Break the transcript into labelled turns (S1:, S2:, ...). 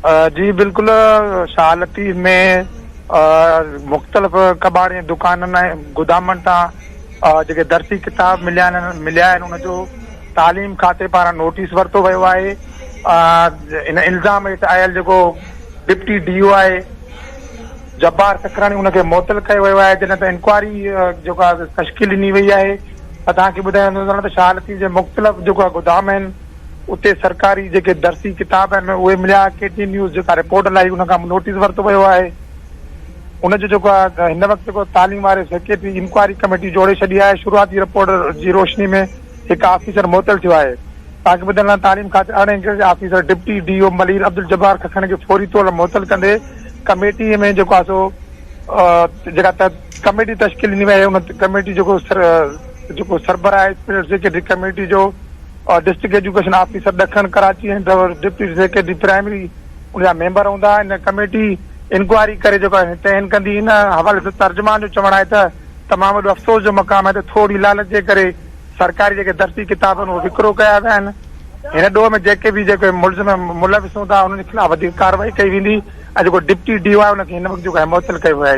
S1: جي بلڪل شاهه لطيف ۾ مختلف ڪٻاڙ جي دڪانن ۽ گدامن تان جيڪي درسي ڪتاب مليا آهن مليا آهن ان جو تعليم کاتي پاران نوٽيس ورتو ويو آهي ان الزام هيٺ آيل جيڪو ڊپٽي ڊي او آهي جبار سکراڻي ان کي معطل ڪيو ويو آهي جڏهن ته انڪوائري جيڪو آهي تشڪيل ڏني وئي آهي توهان کي ٻڌايان ٿو ته شاهه لطيف جي مختلف جيڪو گدام آهن اتي سرڪاري جيڪي درسي ڪتاب آهن اهي مليا، ڪي ٽي نيوز جيڪا رپورٽ هلائي ان کان نوٽيس ورتو ويو آهي ان جو جيڪو آهي هن وقت جيڪو تعليم واري سيڪريٽري انڪوائري ڪميٽي جوڙي ڇڏي آهي شروعاتي رپورٽ جي روشني ۾ هڪ آفيسر معطل ٿيو آهي توهان کي ٻڌائڻ لاء تعليم کاتي 18 گريڊ جي officer deputy D O Malir Abdul Jabbar Kakar کي فوري طور معطل ڪندي ڪميٽي ۾ جيڪو آهي سو جيڪا ڪميٽي تشڪيل ڏني وئي آهي ان ڪميٽي جيڪو جيڪو سربراهه آهي اسپيشل سيڪريٽري ڪميٽي جو ڊسٽرڪٽ ايجوڪيشن آفيسر ڏکڻ ڪراچي ۽ ڊپٽي سيڪريٽري پرائمري ان جا ميمبر هوندا ان ڪميٽي انڪوائري ڪري جيڪو آهي تعين ڪندي ان حوالي سان ترجمان جو چوڻ آهي ته تمام وڏو افسوس جو مقام آهي ته ٿوري لالچ جي ڪري سرڪاري جيڪي درسي ڪتاب آهن اهي وڪرو ڪيا ويا آهن هن ڏوهه ۾ جيڪي به جيڪي ملزم ملوث هوندا انهن جي خلاف وڌيڪ ڪارروائي ڪئي ويندي ۽ جيڪو ڊپٽي ڊي او آهي ان کي هن وقت جيڪو آهي معطل ڪيو ويو آهي.